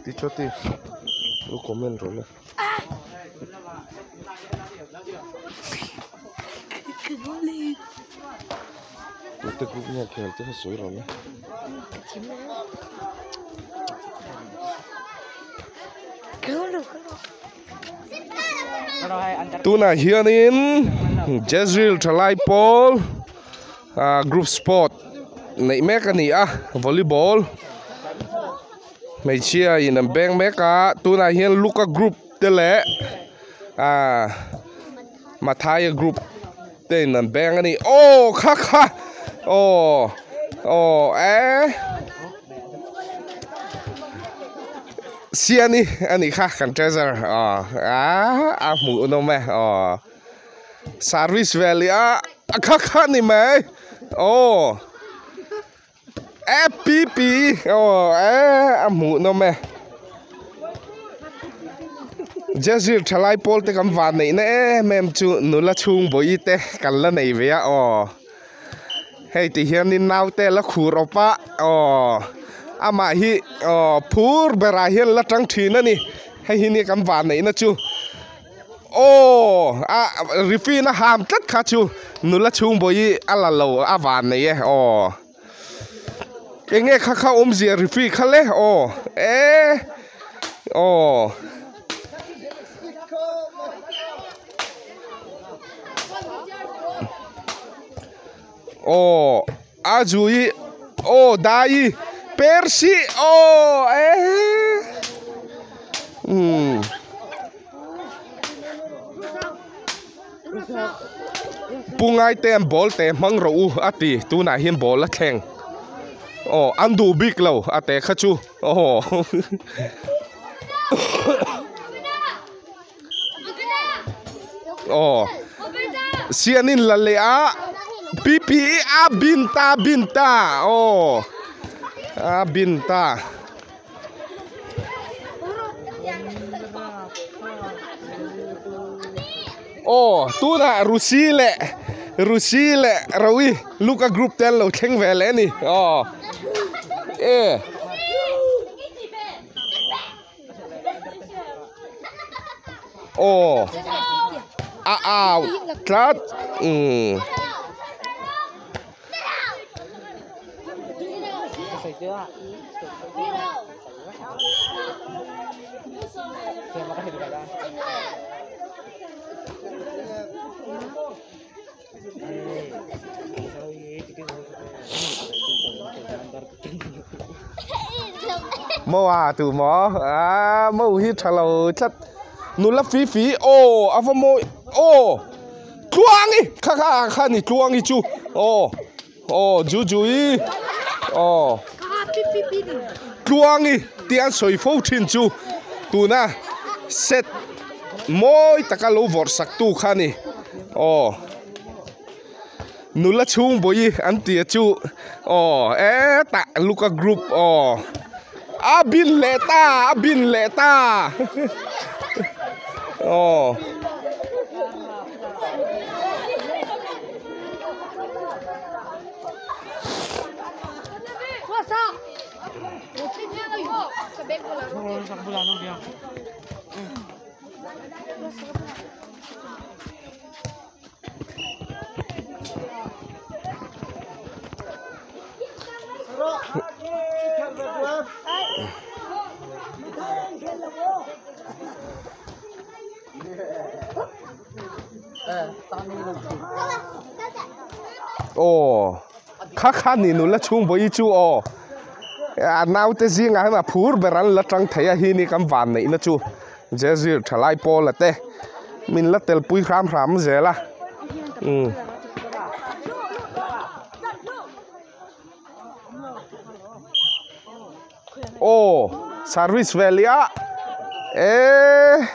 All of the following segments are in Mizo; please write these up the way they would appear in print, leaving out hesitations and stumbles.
Ti chawti lo comment rawh le. Tute group nge khel te kha sawi rawh le. Tunah hianin Jezreel thalai pawl ah group sport neih mek a ni a volleyball hmeichhia in an beng mek a tunah hian Luka group te leh ah Mathaia group te in an beng a ni aw kha kha aw aw eh Siani a nih kha kan treasure aw ah a hmuh nawm e aw service vel hi a a kha kha a ni mai aw eh pi pi aw eh a hmuh nawm e Jazir thalai pawl te kan van neih na em em chu nula chhung bawi te kan la nei ve a aw. Hei ti hianin naute la khur awp a aw amah hi aw phur berah hian la tang thin a ni hei hi nia kan van neihna chu aw a rifin a ham tlat kha chu nula chhung bawi a la lo a van nei e aw eng nge kha kha awmzia referee kha le aw eh aw. Aw a zui aw dai persi aw eh umm pu ngai te an ball te hmang rawh u a ti tunah hian ball a thleng aw an duh bik lo a te kha chu aw. Aw sianin la leh a pp a bin ta bin ta aw a bin ta. Aw tunah Rusi leh Rusi leh Rawi Luka group te an lo thleng ve leh a ni aw e. Aw a au tlat umm. Mo à tu maw a mo hi tha lo tlat nula fi fi aw a va mawi aw tluangi kha kha kha ni tluangi chu aw aw ju ju i aw tluangi tih an sawi fo thin chu tuna set mawi taka lo vawrh sak tu kha a ni aw. Nula chhung bawi an ti a chu aw hetah luka group aw a bin leh ta a bin leh ta aw. Aw kha kha ni nula chhung vawi chu aw a naute zingah hian a phur ber an la tang thei a hi ni kan van neihna chu. Jazir thalai pawl a te min la tel pui hram hram zel a umm. Aw service vel hi a eee.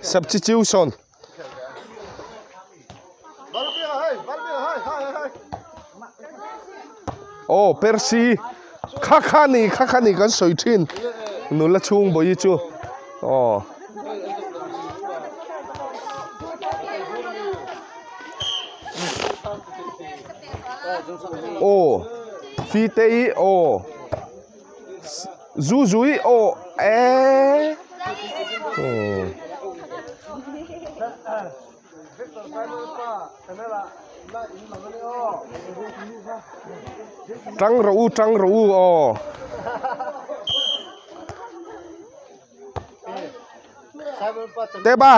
Substitution. Aw Percy kha kha ni kha kha ni kan sawi thin nula chhung bawi chu aw. Aw fite i aw zu zui aw e Tang rawh u tang rawh u aw. Teba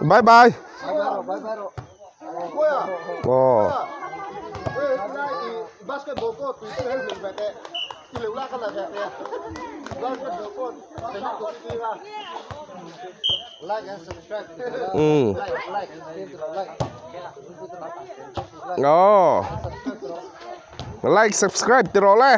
bye bye. Aw. Ừ. Ồ. Like subscribe từ rồi le.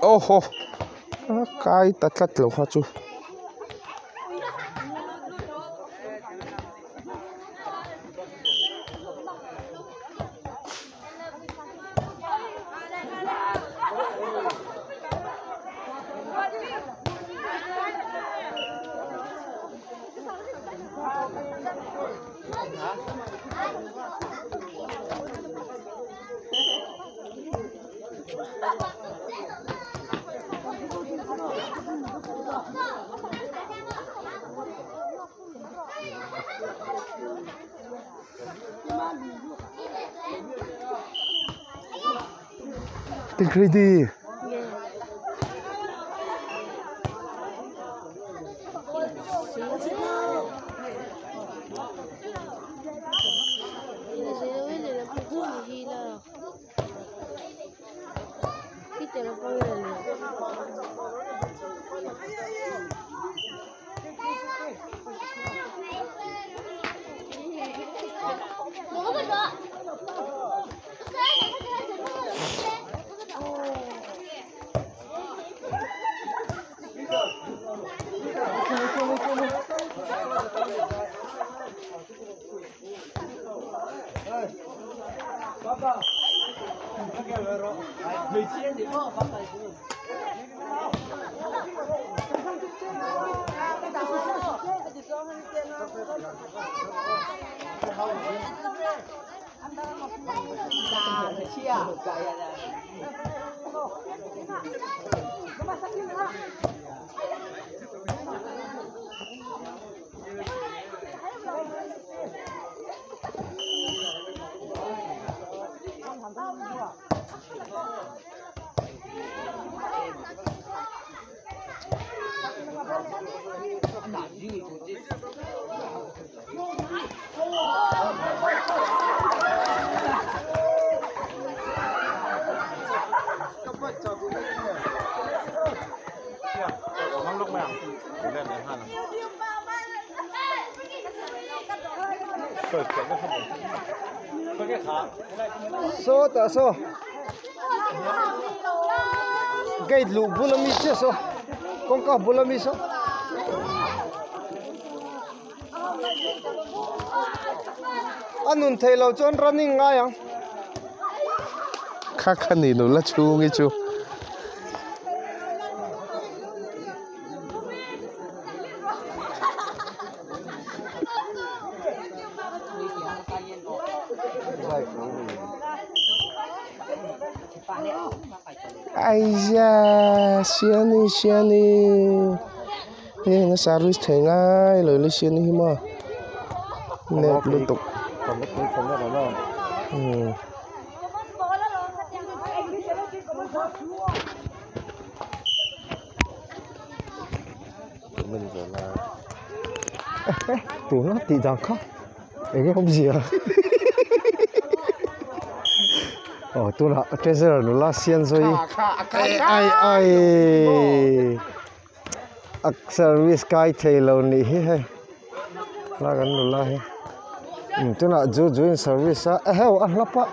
Aw haw a kai ta tlat lo kha chu. Take ready. So ta so gate lu bulami che so kongka bulami so anun thailo chon running ngai ang kha kha ni nu la chu ngi chu ai da xiên đi xiên đi nó service thấy ngay lời lấy xiên đi mà nẹp liên tục. Tuna tih dan kha eng nge awmzia aw tunah treasurer nula sian zawi ai ai a service kai thei lo nih hi hei tlai kan nula hi tunah ju ju in service a eheu a hlap a.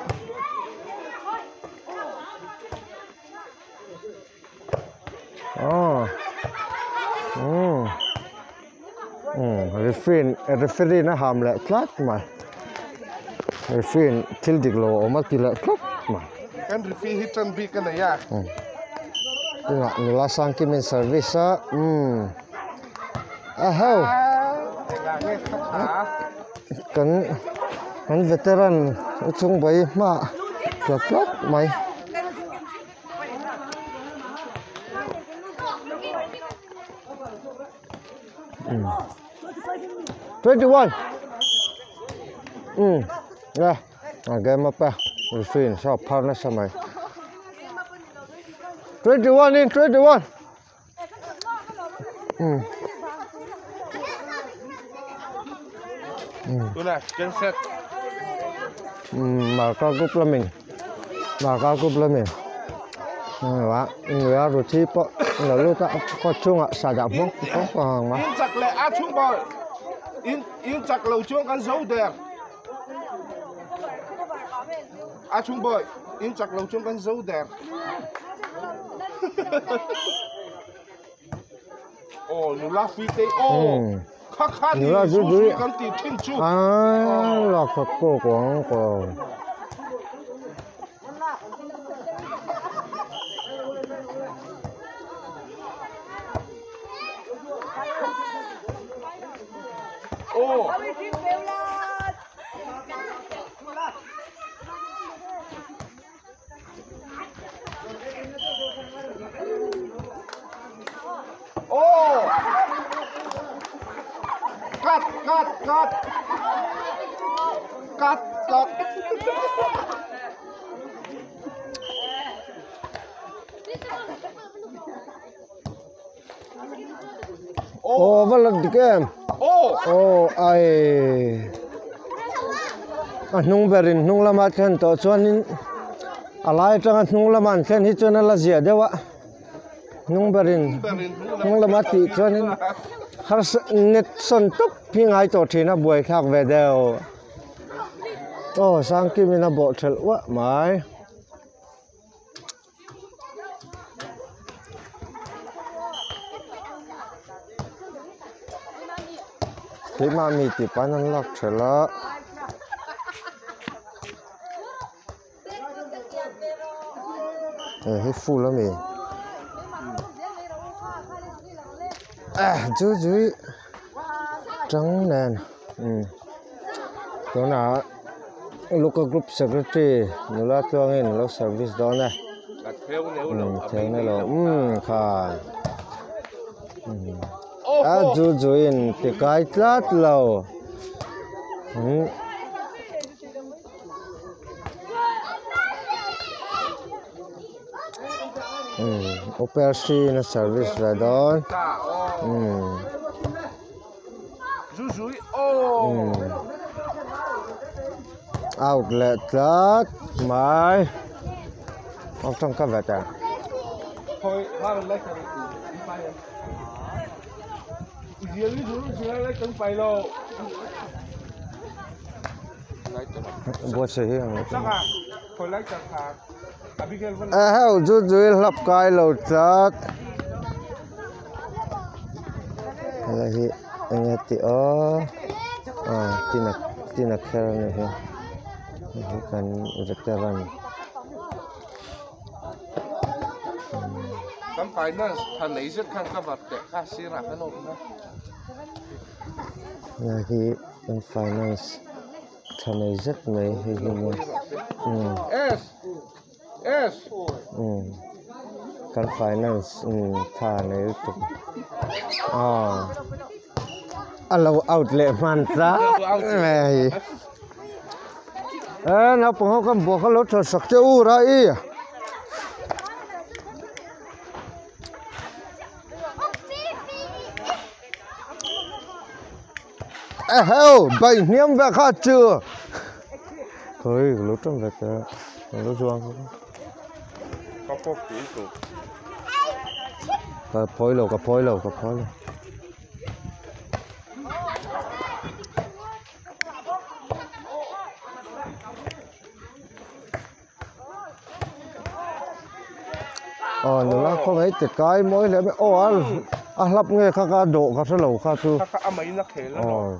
Referee referee in a ham leh tlat mai referee in thil dik lo a awm a ti leh tlat mai. Kan referee hi tan bik a nei a. Tunah nula Sangkim in service a umm a ho kan kan veteran u chung bai hma tlat tlat mai. 21 nè game up a referee sao phar nasa mai 21 in 21 Tuna second set. Marka group lamin Marka group lamin wa người rồi chi po là lúc ta có chung ạ xả giảm không có hàng mà In chak le a chung ball. In in chak lo chuang kan zo der. A chung boy in chak lo chuang kan zo der. Oh nula fi te oh. Kha kha ni Nula zu zu zu zu. kan ti thin chu. À là Phật cô của của Oh. Oh. Cut cut cut. Cut cut. Ồ vẫn là được em. Oh. Ồ ai. A hnung berin hnung lama thlen tawh chuanin a lai atanga hnung lama an thlen hi chuan a la zia deuh a hnung berin hnung lama tih chuanin har net sawn tawp hi ngai tawh thin a buai thlak ve deuh aw sangkim in a bawh thelh uah mai. Keimah mi tih pahin an lak thelh a. Eh hei full a mi eh chu chu hi tang nen tunah local group secretary nula chuangin lo service dawn e theu lo kha a chu chu in ti kai tlat lo. Opel C na service ve dawn out leh tlat mai awm tawng ka vet a. Buatsaih hi ang eheu chu chu i hlap kai lo tlat helai hi eng nge tih aw ah tina tina kher a nih hi hei hi kan veteran kan finance tha nei zet khan ka vat teh kha sirah kan awm na helai hi kan finance tha nei zet mai hei hi maw umm S S umm kan finance umm tha nei lutuk aw a lo out leh hman tlat mai. E naupang ho khan buah kha lo tha sak che u ra i. Eheu bai hniam ve kha chu thôi lo trong ve ta lo chuang Ka pawk tui tu. Ka phawi lo ka phawi lo ka phawi lo. Aw nula khawngaih te kai mawi hle mai aw a a hlap nge kha kha a dawh ka hre lo kha chu Kha kha a mai na khel a lawm.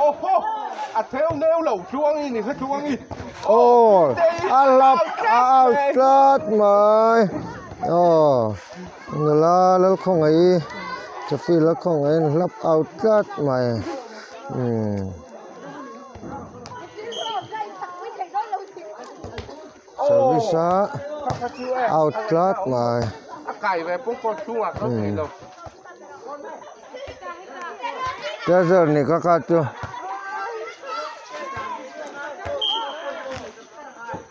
Aw ho a theu neu lo tluang i ni kha tluang i. Aw a hlap a out tlat mai aw nula Lalkhawngaih Sophie Lalkhawngaih in hlap out tlat mai umm. Service a out tlat mai. Treasure ni ka kha chu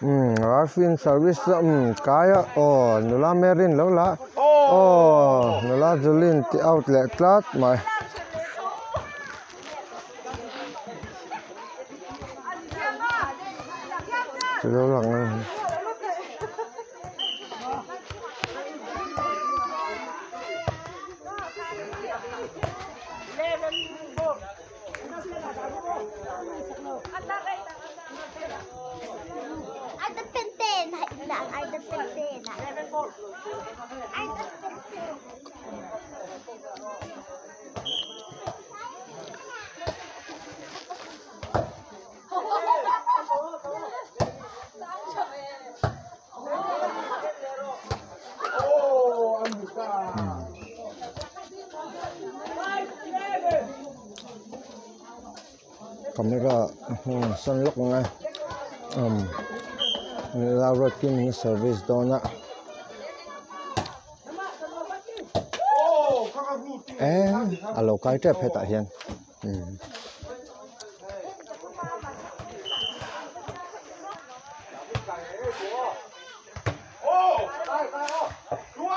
umm Ralphin service chu umm kai a aw nula Marine lo la aw nula Julin tih out leh tlat mai. Chu lo lang a ni. Camera a sawn lawk ang a umm road kim in service dawn a. Eh a lo kai tep hetah hian umm.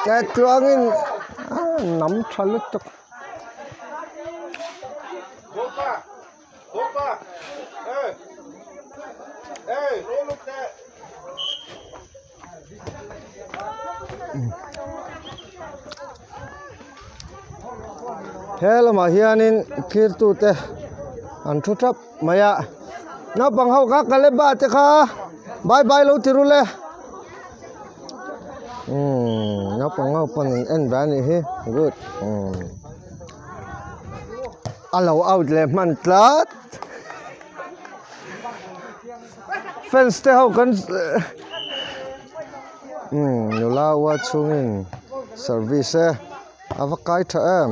Ke tluangin a nam tha lutuk. He lamah hianin thirtute an thu thap mai a naupang ho kha kaleba te kha bye bye lo ti rul e umm naupang ho pawn an en ve a nih hi good umm a lo out leh hman tlat. Fans te ho kan umm nula ua chhungin service e a va kai tha em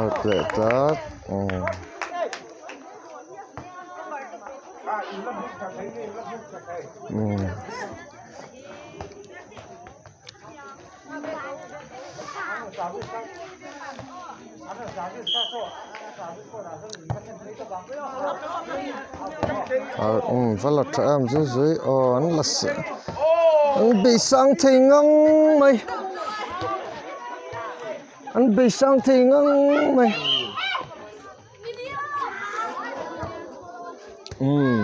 a tleh tlat umm. Umm va la tha em zui zui aw an la an bei sang thei ngang mai an bei sang thei ngang mai. Umm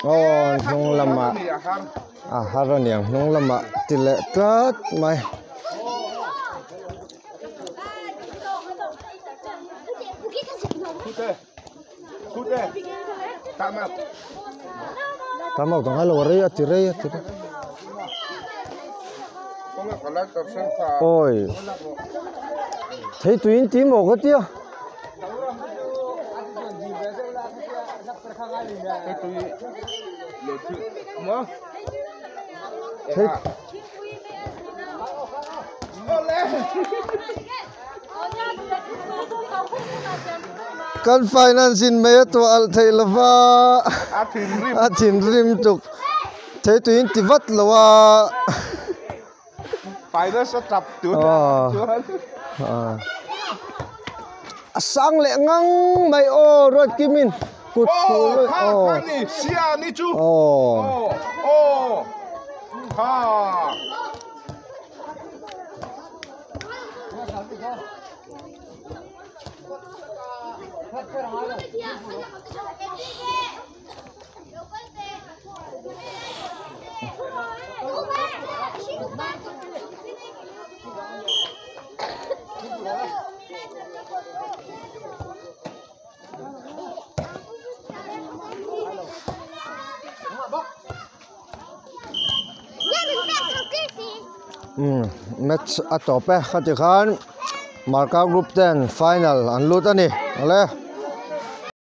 aw hnung lamah a har a niang hnung lamah ti leh tlat mai. Tam awk dang a lo rei a ti rei a ti rei. Awi thei tui in ti maw ka tia. Thei Kan finance in mei a tuah alh theih lo va, a thinrim tuk thei tuiin ti vat lo a. Finance a tap tun ah chuan. A sang leh ngang mai aw Ruatkimin kut aw kha kha ni sia ni chu aw aw kha Um match a tawp e khati khan Marka group ten final an lut a ni ale.